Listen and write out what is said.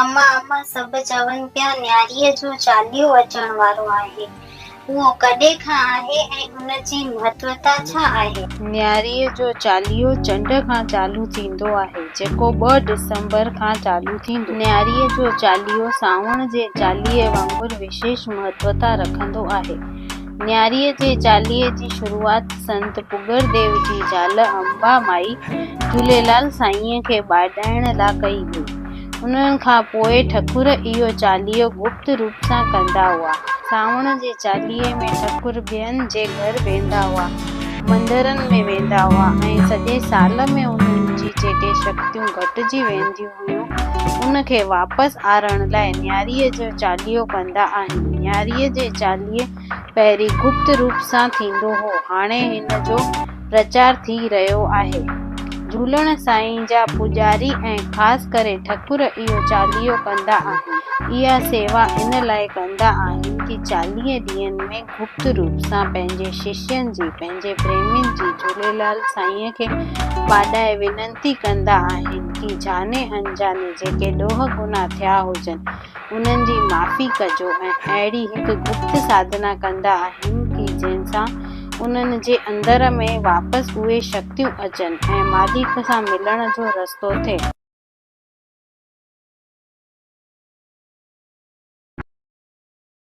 اما اما سڀ چون پيا نياريء جو چاليهو اچڻ وارو آهي. اهو ڪڏهن کان آهي ۽ ان جي مهتوتا ڇا آهي؟ نياريء جو چاليهو چنڊ کان چالو ٿيندو آهي، جيڪو 2 ڊسمبر کان چالو ٿيندو. نياريء جو چاليهو سانوڻ جي چاليهي وانگر وشيش مهتوتا رکندو آهي. نياريء جي چاليهي جي شروعات سنت پڳر ديو جي زال امبا مائي جهوليلال سائينء کي ٻاڏائڻ لا ڪئي هئي. انهن کان پوء ٺڪر اهو چاليهو گپت روپ سان ڪندا هئا. سانوڻ جي چاليهي ۾ ٺڪر ٻين جي گهر ويندا هئا، مندرن ۾ ويندا هئا ۽ سڄي سال ۾ انهن جي جيڪي شڪتيون گهٽجي وينديون هيون، ان کي واپس آڻڻ لاء نياريء جو چاليهو ڪندا آهن. نياريء جي چاليهي پهرين گپت روپ سان ٿيندو هو، هاڻي هن جو پرچار ٿي رهيو آهي. جهولڻ سائين جا پوڄاري ۽ خاص ڪري ٺڪر اهو چاليهو ڪندا آهن. اها سيوا ان لاء ڪندا آهن ڪي 40 ڏينهن ۾ گپت روپ سان پنهنجي ششين جي، پنهنجي پريمين جي جهوليلال سائين کي ٻاڏائي وينتي ڪندا آهن ڪي جاني انجاني جيڪي ڏوهه گناهه ٿيا هجن، انهن جي معافي ڪجو ۽ اهڙي هڪ گپت ساڌنا ڪندا آهن ڪي جنهن سان انهن جي اندر ۾ واپس اهي شڪتيون اچن ۽ مالڪ سان ملڻ جو رستو ٿئي.